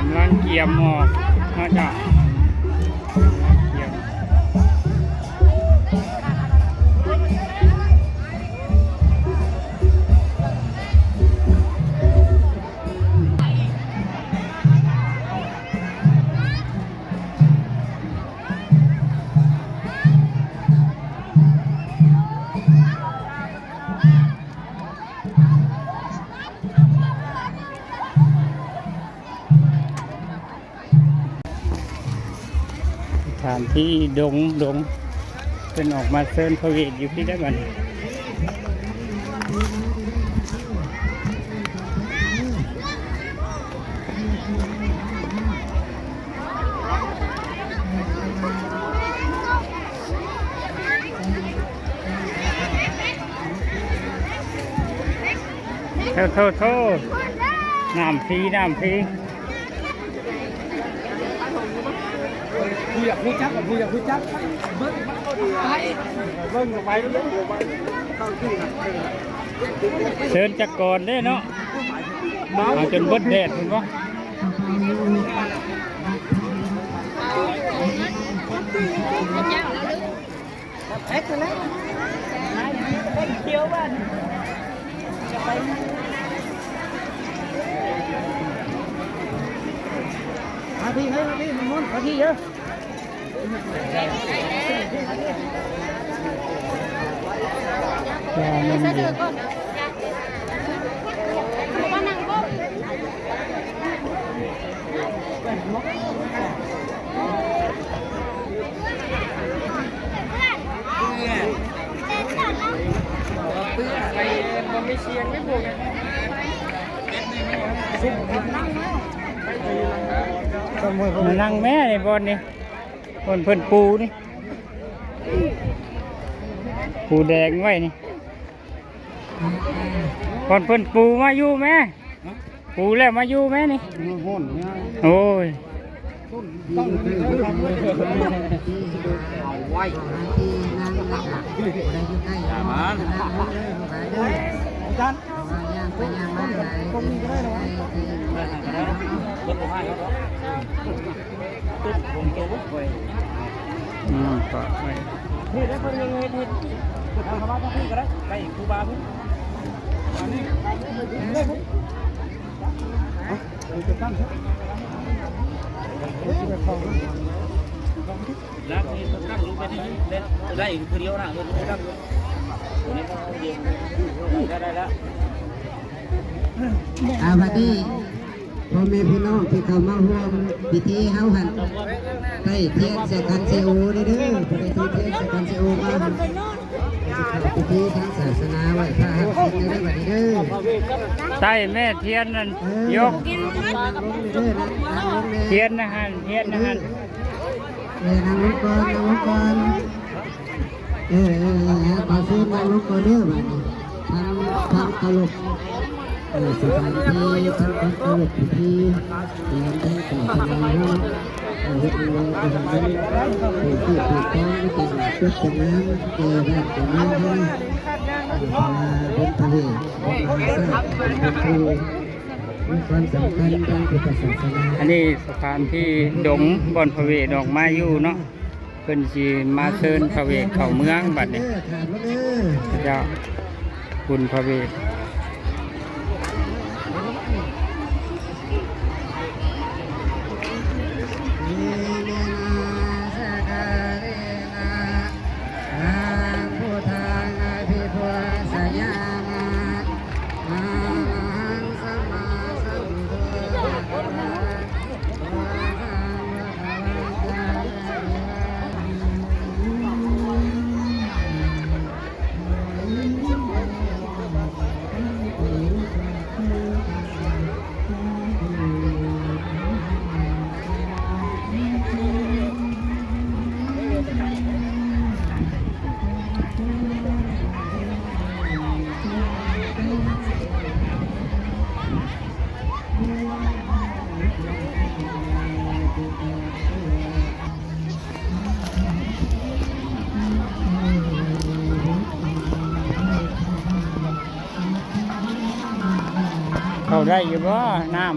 ກຳລັງກຽມອອກເນາະເຈົ້າ. ກຽມ ສະຖານທີ່ດົງ ດົງ ເພິ່ນອອກມາເຊີນພະເວດຢູ່ພີ້ແລ້ວບັດນີ້. ໂທ້ ໂທ້ ໂທ້ ນ້ຳຟຣີ ນ້ຳຟຣີ. ຜູ້ຢາກຮູ້ຈັກ ຜູ້ຢາກຮູ້ຈັກ ເບິ່ງ ເບິ່ງໄປ ເຊີນຈັກກ່ອນເດ້ເນາະ. ເອົາຈົນເບິດແດດພຸ້ນບໍ? ມາພີ້ເອີຍ ມາພີ້ ມາພີ້ເອີຍ. ມານັ່ງແມ່ນີ້ ບ່ອນນີ້ ບ່ອນເພິ່ນປູນີ້ ປູແດງໄວ້ນີ້. ກ່ອນເພິ່ນປູມາຢູ່ແມ້ ປູແລ້ວມາຢູ່ແມ້ນີ້. ໂອ້ຍ ອືມ ກໍໄດ້ ນີ້ໄດ້ເພິ່ນເຮັດ ເຮັດ ເພິ່ນເອົາມາທາງພີ້ກໍໄດ້ ໄປຄູບາພຸ້ນ ອັນນີ້ ນີ້ໄດ້ພຸ້ນ ເອົາ ເອົາໄປຕັ້ງຊະ ລາກນີ້ຕັ້ງລົງໄປນີ້ ໄດ້ ໄດ້ຄືດຽວນະ ເອີ ຕັ້ງ ໂຕນີ້ກໍເຢັນ ໄດ້ ໄດ້ລະ ອ່າ ບັດນີ້ ພໍ່ແມ່ພີ່ນ້ອງທີ່ເຂົ້າມາຮ່ວມພິທີເຮົາຫັ້ນ ໄຕ້ທຽນໃສ່ຂັນໃສ່ໂອເດີ ຜູ້ໃດຖືທຽນໃສ່ຂັນໃສ່ໂອມາ ເຂົ້າພິທີທາງສາສະໜາໄຫວ້ພະຮັກສິນເດີ ບັດນີ້ເດີ. ໄຕ້ແມ່ທຽນນັ້ນ ເອີ ຍົກ ທຽນນະຫັ້ນ ທຽນນະຫັ້ນ ເອີ ນັ່ງລົງກ່ອນ ນັ່ງລົງກ່ອນ. ເອີ ເອີ ເອີ ຂໍເຊີນນັ່ງລົງກ່ອນເດີ ບາດນີ້ ທຳຄວາມເຄົາລົບ ເອີ ສະຖານທີ່ ທຳຄວາມເຄົາລົບພິທີ ແລະ ແຕ່ງຕົວຂອງເຮົາ ເຮັດໃຫ້ເຮົາເປັນຄົນທີ່ຖືກຕ້ອງ ເປັນຈຸດເປັນງາມແກ່ບ້ານແກ່ເມືອງເຮົາ ເພາະວ່າເປັນພະເວດ ເປັນມະຫາຊາດ ເປັນຜູ້ມີຄວາມສຳຄັນທາງພຸດທະສາສະໜາ. ອັນນີ້ສະຖານທີ່ດົງ ບ່ອນພະເວດອອກມາຢູ່ເນາະ. ເພິ່ນຊິມາເຊີນພະເວດເຂົ້າເມືອງບັດນີ້ ເຈົ້າ ບຸນພະເວດ. ເຂົ້າໄດ້ຢູ່ບໍ່ນ້ຳ?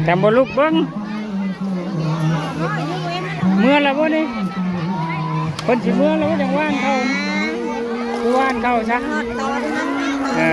ແຕ່ບໍ່ລຸກເບິ່ງ ເມືອແລ້ວບໍ່ນີ້? ເພິ່ນຊິເມືອແລ້ວບໍ່? ຈັ່ງຫວ່ານເຂົ້າ ຄືຫວ່ານເຂົ້າຊະ. ເອີ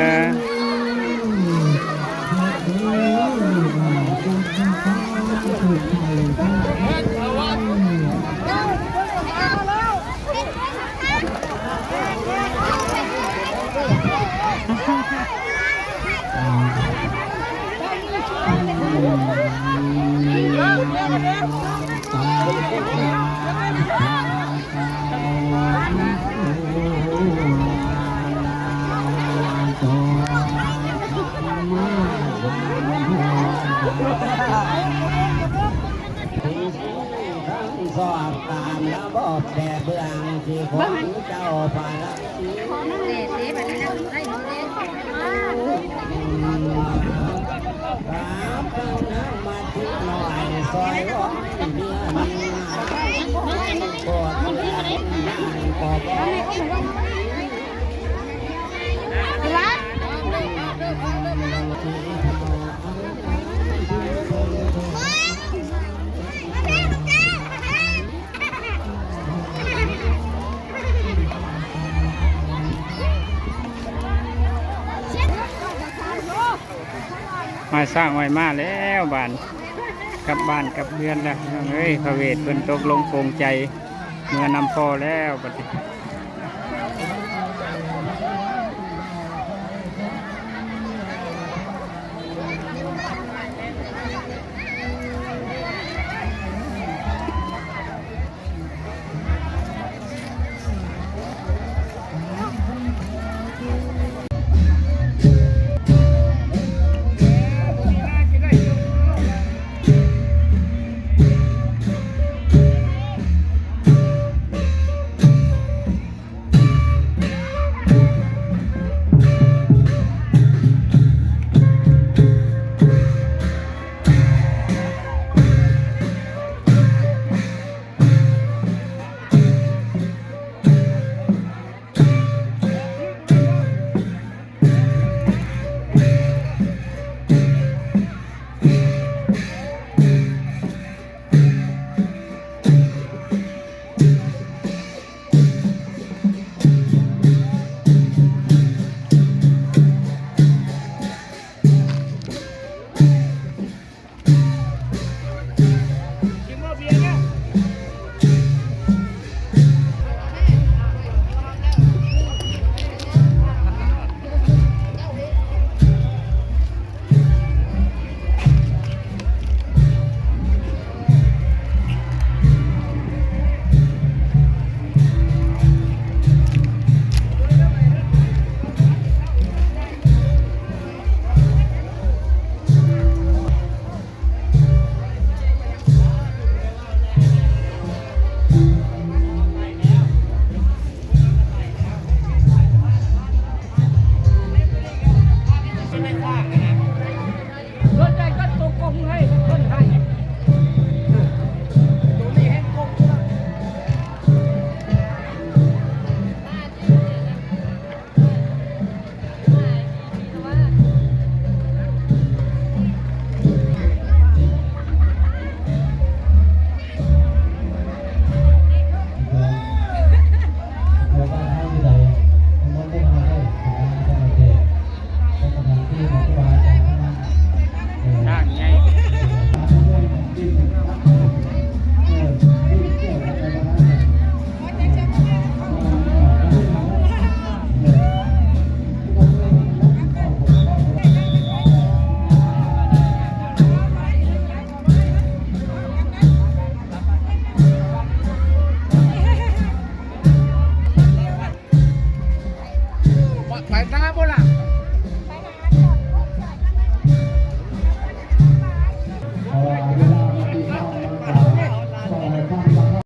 ຊອບຕາມລະບອບແບບເບື້ອງທີ່ຂອງເຈົ້າພະລັກສີ ເດ້ ເດ້ ບັດນີ້ນະ ໄດ້ເນາະ ເດ້ ມາ ຊ້າງໄວ້ມາແລ້ວບາດ ກັບບ້ານກັບເຮືອນແລ້ວ ພີ່ນ້ອງເອີຍ. ພະເວດເພິ່ນຕົກລົງປົງໃຈ ເມືອນຳພໍ່ແລ້ວບັດນີ້.